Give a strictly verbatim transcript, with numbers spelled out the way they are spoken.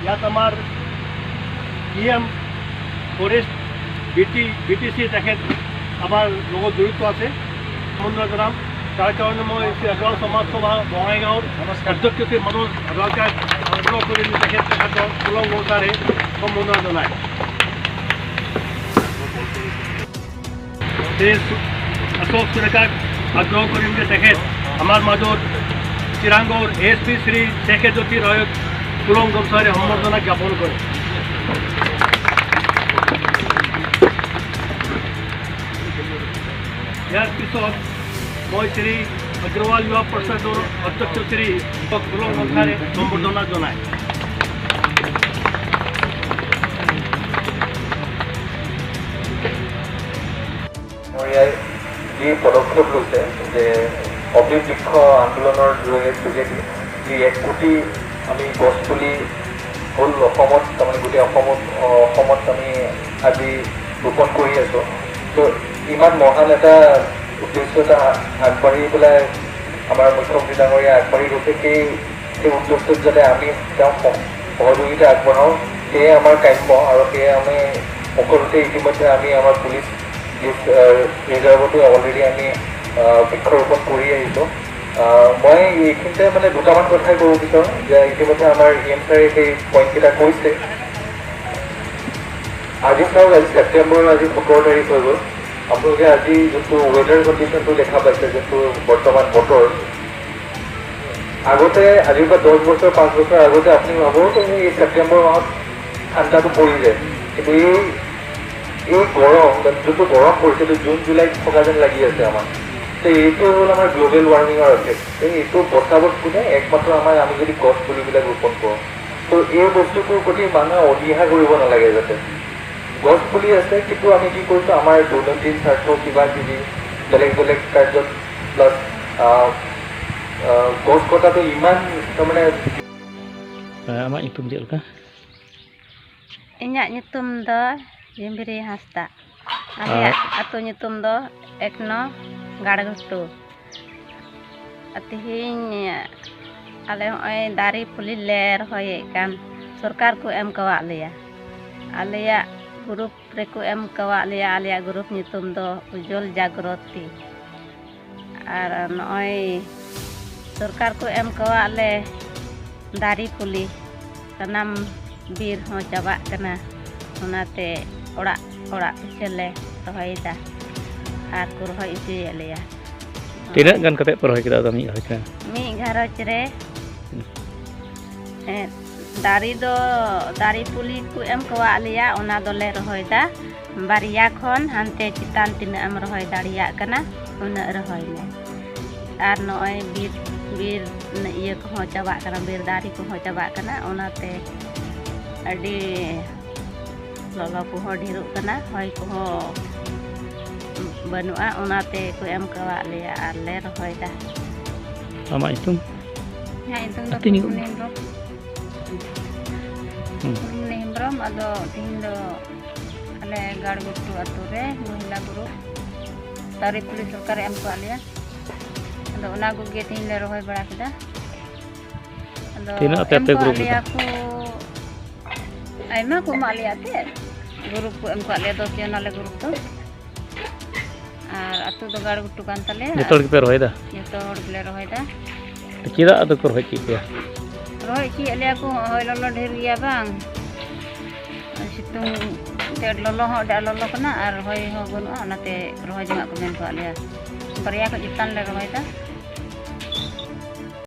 ইয়াত আমাৰ E M forest B T B T C তেখেত আমাৰ লগত জড়িত আছে। সম্বৰ্ধনা জনাম। তাৰ কাৰণে মই শ্ৰী আগ্ৰহ সমাজ সভা বঙাইগাঁৱৰ অধ্যক্ষ শ্ৰী মনোজ হাজৰিকাক আগ্ৰহ কৰি নি তেখেত তেখেতৰ ফুলং গছাৰে সম্বৰ্ধনা জনায়। শ্ৰী সু- অশোক সুৰেখাক আগ্ৰহ কৰিম যে তেখেত আমাৰ মাজত চিৰাঙৰ এছ পি শ্ৰী শেখে জ্যোতি ৰয়ক ফুলং গছাৰে সম্বৰ্ধনা জ্ঞাপন কৰে। ইয়াৰ পিছত মই শ্ৰী আগ্ৰৱাল যুৱ পৰিষদৰ অধ্যক্ষ শ্ৰী ফুলং গছাৰে সম্বৰ্ধনা জনায়। ডাঙৰীয়াই যি পদক্ষেপ লৈছে যে অবলিক বৃক্ষ আন্দোলনৰ জৰিয়তে যোগেদি যি এক কোটি আমি গছ পুলি হ'ল অসমত, তাৰমানে গোটেই অসমত, অ, অসমত আমি আজি ৰোপণ কৰি আছোঁ। তো ইমান মহান এটা উদ্দেশ্য এটা আগবাঢ়ি পেলাই আমাৰ মুখ্যমন্ত্ৰী ডাঙৰীয়া আগবাঢ়ি গৈছে, সেই সেই উদ্দেশ্যত যাতে আমি তেওঁক সহ- সহযোগিতা আগবঢ়াওঁ, সেয়ে আমাৰ কাম্য আৰু সেয়ে আমি সকলোতে ইতিমধ্যে আমি আমাৰ পুলিচ ডিচ- আহ, ৰিজাৰ্ভতো অলৰেডি আমি আহ, বৃক্ষৰোপণ কৰি আহিছোঁ। আহ, মই এইখিনিতে মানে দুটামান কথাই ক'ব বিচাৰোঁ যে ইতিমধ্যে আমাৰ ই এম ছাৰে সেই পইণ্টকেইটা কৈছে। আজি চাওক, আজি ছেপ্টেম্বৰৰ আজি সোতৰ তাৰিখ হৈ গ'ল। আপোনালোকে আজি যোনটো ৱেডাৰ কণ্ডিশ্যনটো দেখা পাইছে, যোনটো বৰ্তমান বতৰ, আগতে আজিৰ পৰা দহ বছৰ, পাঁচ বছৰ আগতে আপুনি ভাবক যে এই ছেপ্টেম্বৰ মাহত ঠাণ্ডাটো পৰি যায়, কিন্তু এই এই গৰম, যোনটো গৰম পৰিছে, এইটো জুন জুলাইত থকা যেন লাগি আছে আমাৰ। তো এইটো হ'ল আমাৰ গ্ল'বেল ৱাৰ্মিঙৰ এফেক্ট। এই এইটো বচাব কোনে? একমাত্ৰ আমাৰ, আমি যদি গছ পুলিবিলাক ৰোপণ কৰোঁ। তো এই বস্তুটোৰ প্ৰতি মানুহে অনীহা কৰিব নালাগে যাতে। গছ পুলি আছে, কিন্তু আমি কি কৰিছোঁ, আমাৰ দৈনন্দিন স্বাৰ্থ, কিবা কিবি, বেলেগ বেলেগ কাৰ্যত প্লাছ গছ কটাটো ইমান তাৰমানে ᱟᱢᱟᱜ ᱧᱩᱛᱩᱢ ᱪᱮᱫ ᱞᱮᱠᱟ? ᱤᱧᱟᱹᱜ ᱧᱩᱛᱩᱢ ᱫᱚ ᱡᱤᱢᱵᱤᱨᱤ ᱦᱟᱸᱥᱫᱟ᱾ ᱟᱞᱮᱭᱟᱜ ᱟᱨ? ᱟᱹᱛᱩ ᱧᱩᱛᱩᱢ ᱫᱚ ᱮᱠ ᱱᱚ ᱜᱟᱲᱜᱷᱩᱴᱩ᱾ ᱟᱨ ᱛᱮᱦᱮᱧ ᱟᱞᱮ ᱦᱚᱸᱜᱼᱚᱭ ᱫᱟᱨᱮ ᱯᱩᱞᱤ ᱞᱮ ᱨᱚᱦᱚᱭᱮᱫ ᱠᱟᱱ᱾ ᱥᱚᱨᱠᱟᱨ ᱠᱚ ᱮᱢ ᱠᱟᱣᱟᱫ ᱞᱮᱭᱟ᱾ ᱟᱞᱮᱭᱟᱜ ᱜᱨᱩᱯ ᱨᱮᱠᱚ ᱮᱢ ᱠᱟᱣᱟᱫ ᱞᱮᱭᱟ, ᱟᱞᱮᱭᱟᱜ ᱜᱨᱩᱯ ᱧᱩᱛᱩᱢ ᱫᱚ ᱩᱡᱡᱚᱞ ᱡᱟᱜᱽᱨᱚᱛᱤ᱾ ᱟᱨ ᱱᱚᱜᱼᱚᱭ ᱥᱚᱨᱠᱟᱨ ᱠᱚ ᱮᱢ ᱠᱟᱣᱟᱫ ᱞᱮ ᱫᱟᱨᱮ ᱯᱩᱞᱤ, ᱥᱟᱱᱟᱢ ᱵᱤᱨ ᱦᱚᱸ ᱪᱟᱵᱟᱜ ᱠᱟᱱᱟ, ᱚᱱᱟᱛᱮ ᱚᱲᱟᱜ ᱚᱲᱟᱜ ᱯᱤᱪᱷᱟᱹ ᱞᱮ ᱨᱚᱦᱚᱭᱮᱫᱟ ᱟᱨ ᱠᱚ ᱨᱚᱦᱚᱭ ᱦᱚᱪᱚᱭᱮᱫ ᱞᱮᱭᱟ᱾ ᱛᱤᱱᱟᱹᱜ ᱜᱟᱱ ᱠᱟᱛᱮ ᱯᱮ ᱨᱚᱦᱚᱭ ᱠᱮᱫᱟ ᱟᱫᱚ ᱢᱤᱫ ᱜᱷᱟᱨᱚᱸᱡᱽ ᱨᱮ? ᱢᱤᱫ ᱜᱷᱟᱨᱚᱸᱡᱽ ᱨᱮ ᱮᱸ, ᱫᱟᱨᱮ ᱫᱚ ᱫᱟᱨᱮ ᱯᱩᱞᱤ ᱠᱚ ᱮᱢ ᱠᱟᱣᱟᱫ ᱞᱮᱭᱟ, ᱚᱱᱟ ᱫᱚᱞᱮ ᱨᱚᱦᱚᱭᱫᱟ᱾ ᱵᱟᱨᱭᱟ ᱠᱷᱚᱱ ᱦᱟᱱᱛᱮ ᱪᱮᱛᱟᱱ ᱛᱤᱱᱟᱹᱜ ᱮᱢ ᱨᱚᱦᱚᱭ ᱫᱟᱲᱮᱭᱟᱜ ᱠᱟᱱᱟ, ᱩᱱᱟᱹᱜ ᱨᱚᱦᱚᱭ ᱢᱮ᱾ ᱟᱨ ᱱᱚᱜᱼᱚᱭ ᱵᱤᱨ ᱵᱤᱨ ᱤᱭᱟᱹ ᱠᱚᱦᱚᱸ ᱪᱟᱵᱟᱜ ᱠᱟᱱᱟ, ᱵᱤᱨ ᱫᱟᱨᱮ ᱠᱚᱦᱚᱸ ᱪᱟᱵᱟᱜ ᱠᱟᱱᱟ, ᱚᱱᱟᱛᱮ ᱟᱹᱰᱤ ᱞᱚᱞᱚ ᱠᱚᱦᱚᱸ ᱰᱷᱮᱨᱚᱜ ᱠᱟᱱᱟ, ᱦᱚᱭ ᱠᱚᱦᱚᱸ ᱵᱟᱹᱱᱩᱜᱼᱟ, ᱚᱱᱟᱛᱮ ᱠᱚ ᱮᱢ ᱠᱟᱣᱟᱫ ᱞᱮᱭᱟ ᱟᱨ ᱞᱮ ᱨᱚᱦᱚᱭᱫᱟ᱾ ᱟᱢᱟᱜ ᱧᱩᱛᱩᱢ? ᱤᱧᱟᱹᱜ ᱧᱩᱛᱩᱢ ᱫᱚ ᱟᱹᱛᱤᱧ ᱯᱷᱩᱞᱢᱩᱱᱤ ᱦᱮᱢᱵᱨᱚᱢ᱾ ᱦᱩᱸ᱾ ᱯᱷᱩᱞᱢᱩᱱᱤ ᱦᱮᱢᱵᱨᱚᱢ᱾ ᱟᱫᱚ ᱛᱤᱦᱤᱧ ᱫᱚ ᱟᱞᱮ ᱜᱟᱲᱜᱷᱩᱴᱩ ᱟᱹᱛᱩ ᱨᱮ ᱢᱚᱦᱤᱞᱟ ᱜᱨᱩᱯ ᱫᱟᱨᱮ ᱯᱩᱞᱤ ᱥᱚᱨᱠᱟᱨᱮ ᱮᱢ ᱠᱟᱜ ᱞᱮᱭᱟ᱾ ᱟᱫᱚ ᱚᱱᱟ ᱠᱚᱜᱮ ᱛᱤᱦᱤᱧ ᱞᱮ ᱨᱚᱦᱚᱭ ᱵᱟᱲᱟ ᱠᱮᱫᱟ᱾ ᱟᱫᱚ ᱛᱤᱱᱟᱹᱜ ᱟᱯᱮ ᱮᱢ ᱟᱯᱮ ᱠᱟᱜ ᱜᱨᱩᱯ ᱞᱮᱭᱟ ᱨᱮᱫᱚ? ᱠᱚ, ᱟᱭᱢᱟ ᱠᱚ ᱮᱢᱟᱜ ᱞᱮᱭᱟ ᱮᱱᱛᱮᱫ᱾ ᱜᱨᱩᱯ ᱠᱚ ᱮᱢ ᱠᱟᱜ ᱞᱮᱭᱟ, ᱫᱚᱥ ᱡᱚᱱ ᱟᱞᱮ ᱜᱨᱩᱯ ᱫᱚ᱾ ᱟᱨ ᱟᱹᱛᱩ ᱫᱚ ᱜᱟᱲᱜᱷᱩᱴᱩ ᱠᱟᱱ ᱛᱟᱞᱮᱭᱟ᱾ ᱡᱚᱛᱚ ᱦᱚᱲ ᱜᱮᱯᱮ ᱨᱚᱦᱚᱭᱮᱫᱟ? ᱡᱚᱛᱚ ᱦᱚᱲ ᱜᱮᱞᱮ ᱨᱚᱦᱚᱭᱫᱟ᱾ ᱪᱮᱫᱟᱜ ᱟᱫᱚ ᱠᱚ ᱨᱚᱦᱚᱭ ᱦᱚᱪᱚᱭᱮᱫ ᱯᱮᱭᱟ? ᱨᱚᱦᱚᱭ ᱦᱚᱪᱚᱭᱮᱫ ᱞᱮᱭᱟ ᱠᱚ, ᱦᱚᱸᱜᱼᱚᱭ ᱞᱚᱞᱚ ᱰᱷᱮᱨ ᱜᱮᱭᱟ ᱵᱟᱝ, ᱟᱨ ᱥᱤᱛᱩᱝ ᱛᱮ ᱞᱚᱞᱚ ᱦᱚᱸ ᱟᱹᱰᱤ ᱟᱸᱴ ᱞᱚᱞᱚ ᱠᱟᱱᱟ ᱟᱨ ᱦᱚᱭ ᱦᱚᱸ ᱵᱟᱹᱱᱩᱜᱼᱟ, ᱚᱱᱟᱛᱮ ᱨᱚᱦᱚᱭ ᱡᱚᱝᱟᱜ ᱠᱚ ᱢᱮᱱ ᱠᱟᱜ ᱞᱮᱭᱟ᱾ ᱵᱟᱨᱭᱟ ᱠᱷᱚᱡ ᱪᱮᱛᱟᱱ ᱞᱮ ᱨᱚᱦᱚᱭᱫᱟ᱾